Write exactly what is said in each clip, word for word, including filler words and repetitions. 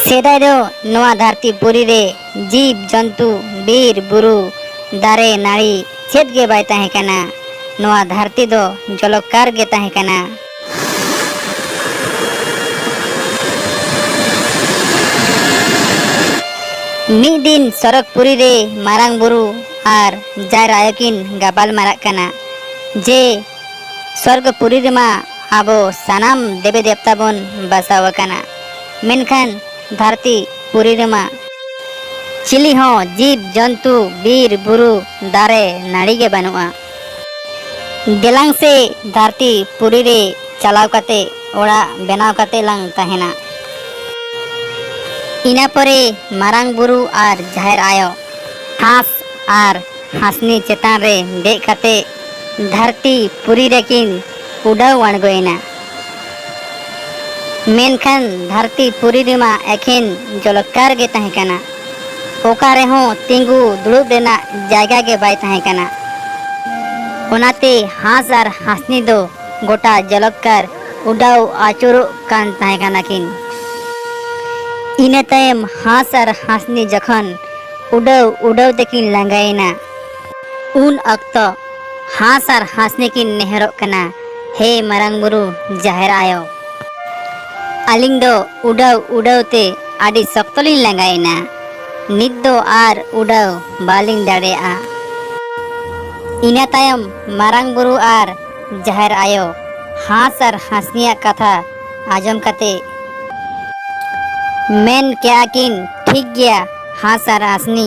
ᱥᱮᱫᱟᱭ ᱫᱚ ᱱᱚᱣᱟ ᱫᱷᱟᱹᱨᱛᱤ ᱯᱩᱨᱤ ᱨᱮ ᱡᱤᱵᱽ ᱡᱚᱱᱛᱩ, ᱵᱤᱨ ᱵᱩᱨᱩ, ᱫᱟᱨᱮ ᱱᱟᱹᱲᱤ ᱪᱮᱫ ᱜᱮ ᱵᱟᱭ ᱛᱟᱦᱮᱸ ᱠᱟᱱᱟ᱾ ᱱᱚᱣᱟ ᱫᱷᱟᱹᱨᱛᱤ ᱫᱚ ᱡᱚᱞᱚᱠᱠᱟᱨ ᱜᱮ ᱛᱟᱦᱮᱸ ᱠᱟᱱᱟ᱾ ᱢᱤᱫ ᱫᱤᱱ ᱥᱚᱨᱚᱜᱽ ᱯᱩᱨᱤ ᱨᱮ ᱢᱟᱨᱟᱝ ᱵᱩᱨᱩ ᱟᱨ ᱡᱟᱦᱮᱨ ᱟᱭᱳ ᱠᱤᱱ ᱜᱟᱯᱟᱞ ᱢᱟᱨᱟᱜ ᱠᱟᱱᱟ ᱡᱮ ᱥᱚᱨᱜᱚ ᱯᱩᱨᱤ ᱨᱮᱢᱟ ᱟᱵᱚ ᱥᱟᱱᱟᱢ ᱫᱮᱵᱮ ᱫᱮᱵᱛᱟ ᱵᱚᱱ ᱵᱟᱥᱟᱣ ᱟᱠᱟᱱᱟ, ᱢᱮᱱᱠᱷᱟᱱ ᱫᱷᱟᱹᱨᱛᱤ ᱯᱩᱨᱤ ᱨᱮᱢᱟ ᱪᱤᱞᱤ ᱦᱚᱸ ᱡᱤᱵᱽ ᱡᱚᱱᱛᱩ, ᱵᱤᱨ ᱵᱩᱨᱩ, ᱫᱟᱨᱮ ᱱᱟᱹᱲᱤ ᱜᱮ ᱵᱟᱹᱱᱩᱜᱼᱟ᱾ ᱫᱮᱞᱟᱝ ᱥᱮ ᱫᱷᱟᱹᱨᱛᱤ ᱯᱩᱨᱤ ᱨᱮ ᱪᱟᱞᱟᱣ ᱠᱟᱛᱮ ᱚᱲᱟᱜ ᱵᱮᱱᱟᱣ ᱠᱟᱛᱮ ᱞᱟᱝ ᱛᱟᱦᱮᱱᱟ᱾ ᱤᱱᱟᱹ ᱯᱚᱨᱮ ᱢᱟᱨᱟᱝ ᱵᱩᱨᱩ ᱟᱨ ᱡᱟᱦᱮᱨ ᱟᱭᱳ ᱦᱟᱸᱥ ᱟᱨ ᱦᱟᱸᱥᱱᱤ ᱪᱮᱛᱟᱱ ᱨᱮ ᱫᱮᱡ ᱠᱟᱛᱮ ᱫᱷᱟᱹᱨᱛᱤ ᱯᱩᱨᱤ ᱨᱮᱠᱤᱱ ᱩᱰᱟᱹᱣ ᱟᱬᱜᱚᱭᱮᱱᱟ᱾ ᱢᱮᱱᱠᱷᱟᱱ ᱫᱷᱟᱹᱨᱛᱤ ᱯᱩᱨᱤ ᱨᱮᱢᱟ ᱮᱠᱷᱮᱱ ᱡᱚᱞᱚᱠᱠᱟᱨ ᱜᱮ ᱛᱟᱦᱮᱸ ᱠᱟᱱᱟ᱾ ᱚᱠᱟ ᱨᱮᱦᱚᱸ ᱛᱤᱸᱜᱩ ᱫᱩᱲᱩᱵ ᱨᱮᱱᱟᱜ ᱡᱟᱭᱜᱟ ᱜᱮ ᱵᱟᱭ ᱛᱟᱦᱮᱸ ᱠᱟᱱᱟ᱾ ᱚᱱᱟᱛᱮ ᱦᱟᱸᱥ ᱟᱨ ᱦᱟᱸᱥᱱᱤ ᱫᱚ ᱜᱚᱴᱟ ᱡᱚᱞᱚᱠᱠᱟᱨ ᱩᱰᱟᱹᱣ ᱟᱹᱪᱩᱨᱚᱜ ᱠᱟᱱ ᱛᱟᱦᱮᱸ ᱠᱟᱱᱟ ᱠᱤᱱ᱾ ᱤᱱᱟᱹ ᱛᱟᱭᱚᱢ ᱦᱟᱸᱥ ᱟᱨ ᱦᱟᱸᱥᱱᱤ ᱡᱚᱠᱷᱚᱱ ᱩᱰᱟᱹᱣ ᱩᱰᱟᱹᱣ ᱛᱮᱠᱤᱱ ᱞᱟᱸᱜᱟᱭᱮᱱᱟ, ᱩᱱ ᱚᱠᱛᱚ ᱦᱟᱸᱥ ᱟᱨ ᱦᱟᱸᱥᱱᱤ ᱠᱤᱱ ᱱᱮᱦᱚᱨᱚᱜ ᱠᱟᱱᱟ, "ᱦᱮ ᱢᱟᱨᱟᱝ ᱵᱩᱨᱩ ᱡᱟᱦᱮᱨ ᱟᱭᱳ, ᱟᱹᱞᱤᱧ ᱫᱚ ᱩᱰᱟᱹᱣ ᱩᱰᱟᱹᱣ ᱛᱮ ᱟᱹᱰᱤ ᱥᱚᱠᱛᱚ ᱞᱤᱧ ᱞᱟᱸᱜᱟᱭᱮᱱᱟ᱾ ᱱᱤᱛ ᱫᱚ ᱟᱨ ᱩᱰᱟᱹᱣ ᱵᱟᱞᱤᱧ ᱫᱟᱲᱮᱭᱟᱜᱼᱟ᱾" ᱤᱱᱟᱹ ᱛᱟᱭᱚᱢ ᱢᱟᱨᱟᱝ ᱵᱩᱨᱩ ᱟᱨ ᱡᱟᱦᱮᱨ ᱟᱭᱳ ᱦᱟᱸᱥ ᱟᱨ ᱦᱟᱸᱥᱱᱤᱭᱟᱜ ᱠᱟᱛᱷᱟ ᱟᱸᱡᱚᱢ ᱠᱟᱛᱮ ᱢᱮᱱ ᱠᱮᱜᱼᱟ ᱠᱤᱱ, "ᱴᱷᱤᱠ ᱜᱮᱭᱟ ᱦᱟᱸᱥ ᱟᱨ ᱦᱟᱸᱥᱱᱤ,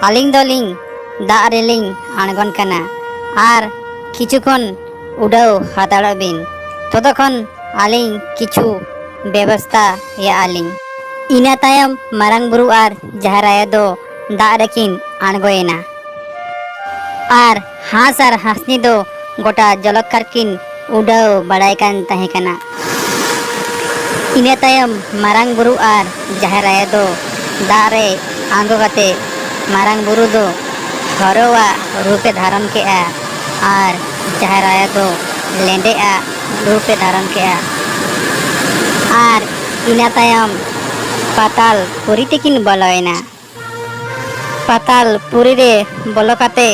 ᱟᱹᱞᱤᱧ ᱫᱚᱞᱤᱧ ᱫᱟᱜ ᱨᱮᱞᱤᱧ ᱟᱬᱜᱚᱱ ᱠᱟᱱᱟ ᱟᱨ ᱠᱤᱪᱷᱩ ᱠᱷᱚᱱ ᱩᱰᱟᱹᱣ ᱦᱟᱛᱟᱲᱚᱜ ᱵᱤᱱ, ᱛᱚᱛᱚ ᱠᱷᱚᱱ ᱟᱹᱞᱤᱧ ᱠᱤᱪᱷᱩ ᱵᱮᱵᱚᱥᱛᱷᱟ ᱭᱟᱜᱼᱟ ᱞᱤᱧ᱾" ᱤᱱᱟᱹ ᱛᱟᱭᱚᱢ ᱢᱟᱨᱟᱝ ᱵᱩᱨᱩ ᱟᱨ ᱡᱟᱦᱮᱨ ᱟᱭᱳ ᱫᱚ ᱫᱟᱜ ᱨᱮᱠᱤᱱ ᱟᱬᱜᱚᱭᱮᱱᱟ᱾ ᱟᱨ ᱦᱟᱸᱥ ᱟᱨ ᱦᱟᱸᱥᱱᱤ ᱫᱚ ᱜᱚᱴᱟ ᱡᱚᱞᱚᱠᱠᱟᱨ ᱠᱤᱱ ᱩᱰᱟᱹᱣ ᱵᱟᱲᱟᱭ ᱠᱟᱱ ᱛᱟᱦᱮᱸ ᱠᱟᱱᱟ᱾ ᱤᱱᱟᱹ ᱛᱟᱭᱚᱢ ᱢᱟᱨᱟᱝ ᱵᱩᱨᱩ ᱟᱨ ᱡᱟᱦᱮᱨ ᱟᱭᱳ ᱫᱚ ᱫᱟᱜ ᱨᱮ ᱟᱬᱜᱚ ᱠᱟᱛᱮ ᱢᱟᱨᱟᱝ ᱵᱩᱨᱩ ᱫᱚ ᱦᱚᱨᱚᱣᱟᱜ ᱨᱩᱯᱮ ᱫᱷᱟᱨᱚᱱ ᱠᱮᱜᱼᱟ ᱟᱨ ᱡᱟᱦᱮᱨ ᱟᱭᱳ ᱫᱚ ᱞᱮᱸᱰᱮᱜ ᱟᱜ ᱨᱩᱯᱮ ᱫᱷᱟᱨᱚᱱ ᱠᱮᱜᱼᱟ᱾ ᱟᱨ ᱤᱱᱟᱹ ᱛᱟᱭᱚᱢ ᱯᱟᱛᱟᱞ ᱯᱩᱨᱤ ᱛᱮᱠᱤᱱ ᱵᱚᱞᱚᱭᱮᱱᱟ᱾ ᱯᱟᱛᱟᱞ ᱯᱩᱨᱤ ᱨᱮ ᱵᱚᱞᱚ ᱠᱟᱛᱮ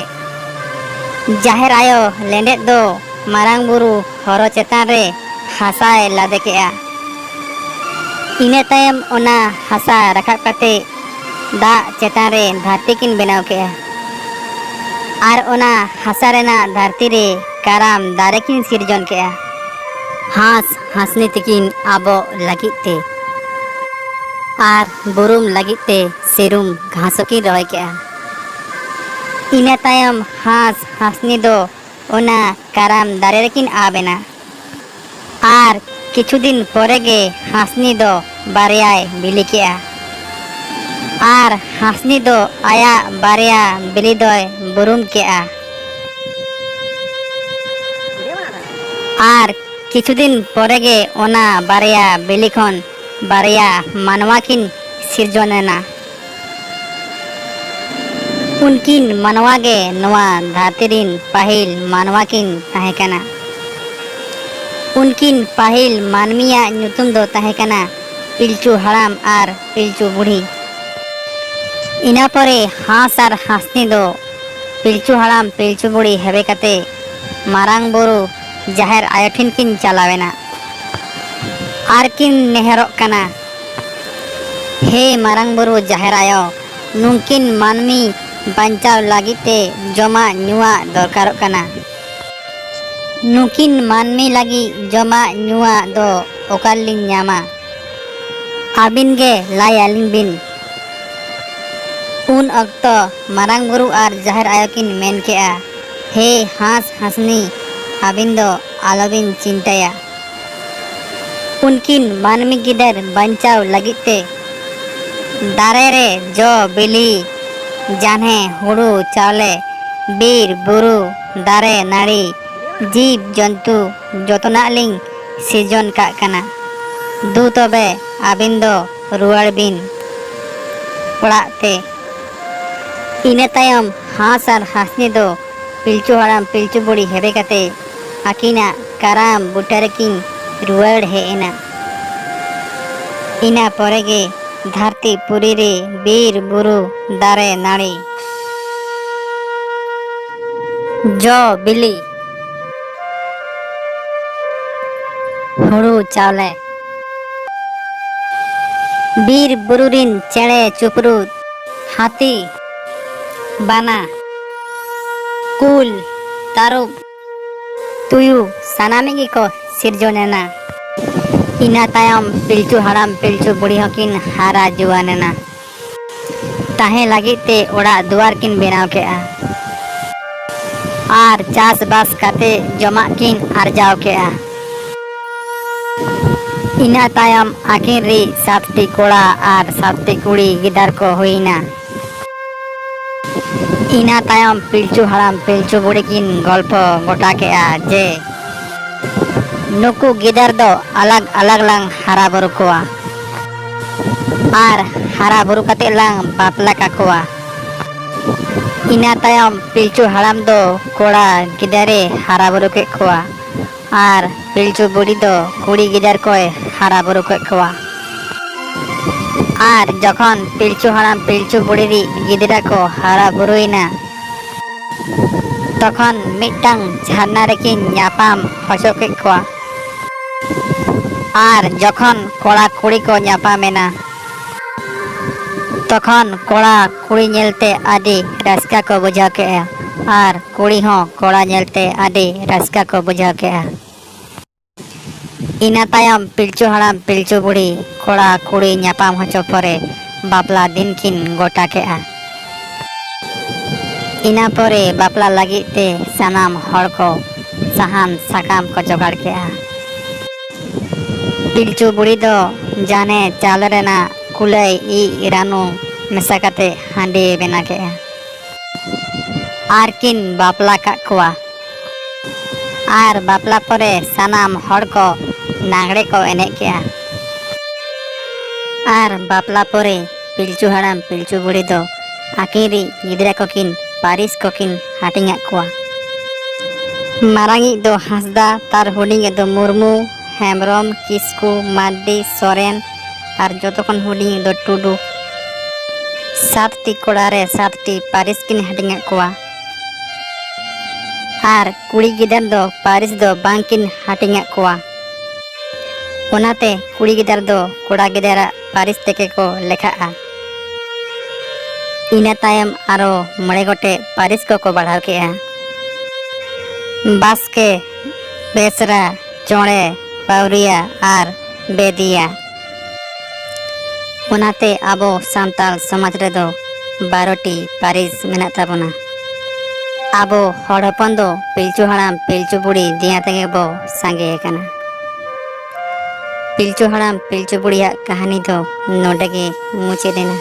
ᱡᱟᱦᱮᱨ ᱟᱭᱳ ᱞᱮᱸᱰᱮᱫ ᱫᱚ ᱢᱟᱨᱟᱝ ᱵᱩᱨᱩ ᱦᱚᱨᱚ ᱪᱮᱛᱟᱱ ᱨᱮ ᱦᱟᱥᱟᱭ ᱞᱟᱫᱮ ᱠᱮᱜᱼᱟ᱾ ᱤᱱᱟᱹ ᱛᱟᱭᱚᱢ ᱚᱱᱟ ᱦᱟᱥᱟ ᱨᱟᱠᱟᱵ ᱠᱟᱛᱮ ᱫᱟᱜ ᱪᱮᱛᱟᱱ ᱨᱮ ᱫᱷᱟᱹᱨᱛᱤ ᱠᱤᱱ ᱵᱮᱱᱟᱣ ᱠᱮᱜᱼᱟ᱾ ᱟᱨ ᱚᱱᱟ ᱦᱟᱥᱟ ᱨᱮᱱᱟᱜ ᱫᱷᱟᱹᱨᱛᱤ ᱨᱮ ᱠᱟᱨᱟᱢ ᱫᱟᱨᱮ ᱠᱤᱱ ᱥᱤᱨᱡᱚᱱ ᱠᱮᱜᱼᱟ, ᱦᱟᱸᱥ ᱦᱟᱸᱥᱱᱤ ᱛᱤᱠᱤᱱ ᱟᱵᱚᱜ ᱞᱟᱹᱜᱤᱫ ᱛᱮ᱾ ᱟᱨ ᱵᱩᱨᱩᱢ ᱞᱟᱹᱜᱤᱫ ᱛᱮ ᱥᱤᱨᱩᱢ ᱜᱷᱟᱥ ᱦᱚᱸᱠᱤᱱ ᱨᱚᱦᱚᱭ ᱠᱮᱜᱼᱟ᱾ ᱤᱱᱟᱹ ᱛᱟᱭᱚᱢ ᱦᱟᱸᱥ ᱦᱟᱸᱥᱱᱤ ᱫᱚ ᱚᱱᱟ ᱠᱟᱨᱟᱢ ᱫᱟᱨᱮ ᱨᱮᱠᱤᱱ ᱟᱵ ᱮᱱᱟ᱾ ᱟᱨ ᱠᱤᱪᱷᱩ ᱫᱤᱱ ᱯᱚᱨᱮ ᱜᱮ ᱦᱟᱸᱥᱱᱤ ᱫᱚ ᱵᱟᱨᱭᱟᱭ ᱵᱤᱞᱤ ᱠᱮᱜᱼᱟ᱾ ᱟᱨ ᱦᱟᱸᱥᱱᱤ ᱫᱚ ᱟᱭᱟᱜ ᱵᱟᱨᱭᱟ ᱵᱤᱞᱤ ᱫᱚᱭ ᱵᱩᱨᱩᱢ ᱠᱮᱜᱼᱟ᱾ ᱟᱨ ᱠᱤᱪᱷᱩ ᱫᱤᱱ ᱯᱚᱨᱮ ᱜᱮ ᱚᱱᱟ ᱵᱟᱨᱭᱟ ᱵᱤᱞᱤ ᱠᱷᱚᱱ ᱵᱟᱨᱭᱟ ᱢᱟᱱᱣᱟ ᱠᱤᱱ ᱥᱤᱨᱡᱚᱱ ᱮᱱᱟ᱾ ᱩᱱᱠᱤᱱ ᱢᱟᱱᱣᱟ ᱜᱮ ᱱᱚᱣᱟ ᱫᱷᱟᱹᱨᱛᱤ ᱨᱤᱱ ᱯᱟᱹᱦᱤᱞ ᱢᱟᱱᱣᱟ ᱠᱤᱱ ᱛᱟᱦᱮᱸ ᱠᱟᱱᱟ᱾ ᱩᱱᱠᱤᱱ ᱯᱟᱹᱦᱤᱞ ᱢᱟᱹᱱᱢᱤᱭᱟᱜ ᱧᱩᱛᱩᱢ ᱫᱚ ᱛᱟᱦᱮᱸ ᱠᱟᱱᱟ ᱯᱤᱞᱪᱩ ᱦᱟᱲᱟᱢ ᱟᱨ ᱯᱤᱞᱪᱩ ᱵᱩᱲᱦᱤ᱾ ᱤᱱᱟᱹ ᱯᱚᱨᱮ ᱦᱟᱸᱥ ᱟᱨ ᱦᱟᱸᱥᱱᱤ ᱫᱚ ᱯᱤᱞᱪᱩ ᱦᱟᱲᱟᱢ ᱯᱤᱞᱪᱩ ᱵᱩᱲᱦᱤ ᱦᱮᱵᱮ ᱠᱟᱛᱮ ᱢᱟᱨᱟᱝ ᱵᱩᱨᱩ ᱡᱟᱦᱮᱨ ᱟᱭᱳ ᱴᱷᱮᱱ ᱠᱤᱱ ᱪᱟᱞᱟᱣ ᱮᱱᱟ᱾ ᱟᱨ ᱠᱤᱱ ᱱᱮᱦᱚᱨᱚᱜ ᱠᱟᱱᱟ, ᱦᱮ ᱢᱟᱨᱟᱝ ᱵᱩᱨᱩ ᱡᱟᱦᱮᱨ ᱟᱭᱳ, ᱱᱩᱝᱠᱤᱱ ᱢᱟᱹᱱᱢᱤ ᱵᱟᱧᱪᱟᱣ ᱞᱟᱹᱜᱤᱫ ᱛᱮ ᱡᱚᱢᱟᱜ ᱧᱩᱣᱟᱜ ᱫᱚᱨᱠᱟᱨᱚᱜ ᱠᱟᱱᱟ᱾ ᱱᱩᱠᱤᱱ ᱢᱟᱹᱱᱢᱤ ᱞᱟᱹᱜᱤᱫ ᱡᱚᱢᱟᱜ ᱧᱩᱣᱟᱜ ᱫᱚ ᱚᱠᱟ ᱨᱮᱞᱤᱧ ᱧᱟᱢᱟ? ᱟᱹᱵᱤᱱ ᱜᱮ ᱞᱟᱹᱭ ᱟᱹᱞᱤᱧ ᱵᱤᱱ᱾ ᱩᱱ ᱚᱠᱛᱚ ᱢᱟᱨᱟᱝ ᱵᱩᱨᱩ ᱟᱨ ᱡᱟᱦᱮᱨ ᱟᱭᱳ ᱠᱤᱱ ᱢᱮᱱ ᱠᱮᱜᱼᱟ, ᱦᱮ ᱦᱟᱸᱥ ᱦᱟᱸᱥᱱᱤ, ᱟᱹᱵᱤᱱ ᱫᱚ ᱟᱞᱚᱵᱤᱱ ᱪᱤᱱᱛᱟᱹᱭᱟ᱾ ᱩᱱᱠᱤᱱ ᱢᱟᱹᱱᱢᱤ ᱜᱤᱫᱟᱹᱨ ᱵᱟᱧᱪᱟᱣ ᱞᱟᱹᱜᱤᱫ ᱛᱮ ᱫᱟᱨᱮ ᱨᱮ ᱡᱚ ᱵᱤᱞᱤ, ᱡᱟᱱᱦᱮ ᱦᱩᱲᱩ ᱪᱟᱣᱞᱮ, ᱵᱤᱨ ᱵᱩᱨᱩ, ᱫᱟᱨᱮ ᱱᱟᱹᱲᱤ, ᱡᱤᱵᱽ ᱡᱚᱱᱛᱩ ᱡᱚᱛᱚᱱᱟᱜ ᱞᱤᱧ ᱥᱤᱨᱡᱚᱱ ᱠᱟᱜ ᱠᱟᱱᱟ᱾ ᱫᱩ ᱛᱚᱵᱮ ᱟᱹᱵᱤᱱ ᱫᱚ ᱨᱩᱣᱟᱹᱲ ᱵᱤᱱ ᱚᱲᱟᱜ ᱛᱮ᱾ ᱤᱱᱟᱹ ᱛᱟᱭᱚᱢ ᱦᱟᱸᱥ ᱟᱨ ᱦᱟᱸᱥᱱᱤ ᱫᱚ ᱯᱤᱞᱪᱩ ᱦᱟᱲᱟᱢ ᱯᱤᱞᱪᱩ ᱵᱩᱲᱦᱤ ᱦᱮᱵᱮ ᱠᱟᱛᱮ ᱟᱹᱠᱤᱱᱟᱜ ᱠᱟᱨᱟᱢ ᱵᱩᱴᱟᱹ ᱨᱮᱠᱤᱱ ᱨᱩᱣᱟᱹᱲ ᱦᱮᱡ ᱮᱱᱟ᱾ ᱤᱱᱟᱹ ᱯᱚᱨᱮ ᱜᱮ ᱫᱷᱟᱹᱨᱛᱤ ᱯᱩᱨᱤ ᱨᱮ ᱵᱤᱨ ᱵᱩᱨᱩ, ᱫᱟᱨᱮ ᱱᱟᱹᱲᱤ, ᱡᱚ ᱵᱤᱞᱤ, ᱦᱩᱲᱩ ᱪᱟᱣᱞᱮ, ᱵᱤᱨ ᱵᱩᱨᱩ ᱨᱤᱱ ᱪᱮᱬᱮ ᱪᱩᱯᱨᱩᱫ, ᱦᱟᱹᱛᱤ, ᱵᱟᱱᱟ, ᱠᱩᱞ, ᱛᱟᱹᱨᱩᱵ, ᱛᱩᱭᱩ, ᱥᱟᱱᱟᱢᱤᱡ ᱜᱮᱠᱚ ᱥᱤᱨᱡᱚᱱ ᱮᱱᱟ᱾ ᱤᱱᱟᱹ ᱛᱟᱭᱚᱢ ᱯᱤᱞᱪᱩ ᱦᱟᱲᱟᱢ ᱯᱤᱞᱪᱩ ᱵᱩᱲᱦᱤ ᱦᱚᱸᱠᱤᱱ ᱦᱟᱨᱟ ᱡᱩᱣᱟᱹᱱ ᱮᱱᱟ᱾ ᱛᱟᱦᱮᱸ ᱞᱟᱹᱜᱤᱫ ᱛᱮ ᱚᱲᱟᱜ ᱫᱩᱣᱟᱨ ᱠᱤᱱ ᱵᱮᱱᱟᱣ ᱠᱮᱫᱼᱟ ᱟᱨ ᱪᱟᱥᱵᱟᱥ ᱠᱟᱛᱮ ᱡᱚᱢᱟᱜ ᱠᱤᱱ ᱟᱨᱡᱟᱣ ᱠᱮᱫᱼᱟ᱾ ᱤᱱᱟᱹ ᱛᱟᱭᱚᱢ ᱟᱹᱠᱤᱱ ᱨᱤᱡ ᱥᱟᱛᱴᱤ ᱠᱚᱲᱟ ᱟᱨ ᱥᱟᱛᱴᱤ ᱠᱩᱲᱤ ᱜᱤᱫᱟᱹᱨ ᱠᱚ ᱦᱩᱭᱱᱟ᱾ ᱤᱱᱟᱹ ᱛᱟᱭᱚᱢ ᱯᱤᱞᱪᱩ ᱦᱟᱲᱟᱢ ᱯᱤᱞᱪᱩ ᱵᱩᱲᱦᱤ ᱠᱤᱱ ᱜᱚᱞᱯᱷᱚ ᱜᱚᱴᱟ ᱠᱮᱫᱼᱟ ᱡᱮ ᱱᱩᱠᱩ ᱜᱤᱫᱟᱹᱨ ᱫᱚ ᱟᱞᱟᱜᱽ ᱟᱞᱟᱜᱽ ᱞᱟᱝ ᱦᱟᱨᱟ ᱵᱩᱨᱩ ᱠᱚᱣᱟ ᱟᱨ ᱦᱟᱨᱟ ᱵᱩᱨᱩ ᱠᱟᱛᱮ ᱞᱟᱝ ᱵᱟᱯᱞᱟ ᱠᱟᱠᱚᱣᱟ᱾ ᱤᱱᱟᱹ ᱛᱟᱭᱚᱢ ᱯᱤᱞᱪᱩ ᱦᱟᱲᱟᱢ ᱫᱚ ᱠᱚᱲᱟ ᱜᱤᱫᱟᱹᱨᱮ ᱦᱟᱨᱟ ᱵᱩᱨᱩ ᱠᱮᱫ ᱠᱚᱣᱟ ᱟᱨ ᱯᱤᱞᱪᱩ ᱵᱩᱲᱦᱤ ᱫᱚ ᱠᱩᱲᱤ ᱜᱤᱫᱟᱹᱨ ᱠᱚᱭ ᱦᱟᱨᱟ ᱵᱩᱨᱩ ᱠᱮᱫ ᱠᱚᱣᱟ᱾ ᱟᱨ ᱡᱚᱠᱷᱚᱱ ᱯᱤᱞᱪᱩ ᱦᱟᱲᱟᱢ ᱯᱤᱞᱪᱩ ᱵᱩᱲᱦᱤ ᱨᱤᱡ ᱜᱤᱫᱽᱨᱟᱹ ᱠᱚ ᱦᱟᱨᱟ ᱵᱩᱨᱩᱭᱮᱱᱟ, ᱛᱚᱠᱷᱚᱱ ᱢᱤᱫᱴᱟᱝ ᱡᱷᱟᱨᱱᱟ ᱨᱮᱠᱤᱱ ᱧᱟᱯᱟᱢ ᱦᱚᱪᱚ ᱠᱮᱫ ᱠᱚᱣᱟ᱾ ᱟᱨ ᱡᱚᱠᱷᱚᱱ ᱠᱚᱲᱟ ᱠᱩᱲᱤ ᱠᱚ ᱧᱟᱯᱟᱢᱮᱱᱟ, ᱛᱚᱠᱷᱚᱱ ᱠᱚᱲᱟ ᱠᱩᱲᱤ ᱧᱮᱞᱛᱮ ᱟᱹᱰᱤ ᱨᱟᱹᱥᱠᱟᱹ ᱠᱚ ᱵᱩᱡᱷᱟᱹᱣ ᱠᱮᱫᱼᱟ ᱟᱨ ᱠᱩᱲᱤ ᱦᱚᱸ ᱠᱚᱲᱟ ᱧᱮᱞᱛᱮ ᱟᱹᱰᱤ ᱨᱟᱹᱥᱠᱟᱹ ᱠᱚ ᱵᱩᱡᱷᱟᱹᱣ ᱠᱮᱫᱼᱟ᱾ ᱤᱱᱟᱹ ᱛᱟᱭᱚᱢ ᱯᱤᱞᱪᱩ ᱦᱟᱲᱟᱢ ᱯᱤᱞᱪᱩ ᱵᱩᱲᱦᱤ ᱠᱚᱲᱟ ᱠᱩᱲᱤ ᱧᱟᱯᱟᱢ ᱦᱚᱪᱚ ᱯᱚᱨᱮ ᱵᱟᱯᱞᱟ ᱫᱤᱱ ᱠᱤᱱ ᱜᱚᱴᱟ ᱠᱮᱫᱼᱟ᱾ ᱤᱱᱟᱹ ᱯᱚᱨᱮ ᱵᱟᱯᱞᱟ ᱞᱟᱹᱜᱤᱫ ᱛᱮ ᱥᱟᱱᱟᱢ ᱦᱚᱲ ᱠᱚ ᱥᱟᱦᱟᱱ ᱥᱟᱠᱟᱢ ᱠᱚ ᱡᱚᱜᱟᱲ ᱠᱮᱫᱼᱟ᱾ ᱯᱤᱞᱪᱩ ᱵᱩᱲᱦᱤ ᱫᱚ ᱡᱟᱱᱮ ᱪᱟᱣᱞᱮ ᱨᱮᱱᱟᱜ ᱠᱩᱞᱟᱹᱭ ᱤᱡ ᱨᱟᱱᱩ ᱢᱮᱥᱟ ᱠᱟᱛᱮ ᱦᱟᱺᱰᱤ ᱵᱮᱱᱟᱣ ᱠᱮᱫᱼᱟ ᱟᱨ ᱠᱤᱱ ᱵᱟᱯᱞᱟ ᱠᱟᱜ ᱠᱚᱣᱟ᱾ ᱟᱨ ᱵᱟᱯᱞᱟ ᱯᱚᱨᱮ ᱥᱟᱱᱟᱢ ᱦᱚᱲ ᱠᱚ ᱞᱟᱜᱽᱲᱮ ᱠᱚ ᱮᱱᱮᱡ ᱠᱮᱜᱼᱟ᱾ ᱟᱨ ᱵᱟᱯᱞᱟ ᱯᱚᱨᱮ ᱯᱤᱞᱪᱩ ᱦᱟᱲᱟᱢ ᱯᱤᱞᱪᱩ ᱵᱩᱲᱦᱤ ᱫᱚ ᱟᱹᱠᱤᱱ ᱨᱤᱡ ᱜᱤᱫᱽᱨᱟᱹ ᱠᱚᱠᱤᱱ ᱯᱟᱹᱨᱤᱥ ᱠᱚᱠᱤᱱ ᱦᱟᱹᱴᱤᱧᱟᱫ ᱠᱚᱣᱟ᱾ ᱢᱟᱨᱟᱝᱤᱡ ᱫᱚ ᱦᱟᱸᱥᱫᱟ, ᱛᱟᱨ ᱦᱩᱰᱤᱧᱤᱡ ᱫᱚ ᱢᱩᱨᱢᱩ, ᱦᱮᱢᱵᱨᱚᱢ, ᱠᱤᱥᱠᱩ, ᱢᱟᱨᱰᱤ, ᱥᱚᱨᱮᱱ, ᱟᱨ ᱡᱚᱛᱚ ᱠᱷᱚᱱ ᱦᱩᱰᱤᱧ ᱫᱚ ᱴᱩᱰᱩ᱾ ᱥᱟᱛᱴᱤ ᱠᱚᱲᱟ ᱨᱮ ᱥᱟᱛᱴᱤ ᱯᱟᱹᱨᱤᱥ ᱠᱤᱱ ᱦᱟᱹᱴᱤᱧᱟᱜ ᱠᱚᱣᱟ᱾ ᱟᱨ ᱠᱩᱲᱤ ᱜᱤᱫᱟᱹᱨ ᱫᱚ ᱯᱟᱹᱨᱤᱥ ᱫᱚ ᱵᱟᱝᱠᱤᱱ ᱦᱟᱹᱴᱤᱧᱟᱜ ᱠᱚᱣᱟ᱾ ᱚᱱᱟᱛᱮ ᱠᱩᱲᱤ ᱜᱤᱫᱟᱹᱨ ᱫᱚ ᱠᱚᱲᱟ ᱜᱤᱫᱟᱹᱨᱟᱜ ᱯᱟᱹᱨᱤᱥ ᱛᱮᱜᱮ ᱠᱚ ᱞᱮᱠᱷᱟᱜᱼᱟ᱾ ᱤᱱᱟᱹ ᱛᱟᱭᱚᱢ ᱟᱨᱚ ᱢᱚᱬᱮ ᱜᱚᱴᱮᱡ ᱯᱟᱹᱨᱤᱥ ᱠᱚᱠᱚ ᱵᱟᱲᱦᱟᱣ ᱠᱮᱜᱼᱟ᱾ ᱵᱟᱥᱠᱮ, ᱵᱮᱥᱨᱟ, ᱪᱚᱬᱮ, ᱯᱟᱹᱣᱨᱤᱭᱟ ᱟᱨ ᱵᱮᱫᱤᱭᱟ᱾ ᱚᱱᱟᱛᱮ ᱟᱵᱚ ᱥᱟᱱᱛᱟᱲ ᱥᱚᱢᱟᱡᱽ ᱨᱮᱫᱚ ᱵᱟᱨᱚᱴᱤ ᱯᱟᱹᱨᱤᱥ ᱢᱮᱱᱟᱜ ᱛᱟᱵᱚᱱᱟ᱾ ᱟᱵᱚ ᱦᱚᱲ ᱦᱚᱯᱚᱱ ᱫᱚ ᱯᱤᱞᱪᱩ ᱦᱟᱲᱟᱢ ᱯᱤᱞᱪᱩ ᱵᱩᱲᱦᱤ ᱫᱮᱭᱟ ᱛᱮᱜᱮ ᱵᱚ ᱥᱟᱸᱜᱮ ᱟᱠᱟᱱᱟ᱾ ᱯᱤᱞᱪᱩ ᱦᱟᱲᱟᱢ ᱯᱤᱞᱪᱩ ᱵᱩᱲᱦᱤᱭᱟᱜ ᱠᱟᱹᱦᱱᱤ ᱫᱚ ᱱᱚᱰᱮ ᱜᱮ ᱢᱩᱪᱟᱹᱫ ᱮᱱᱟ᱾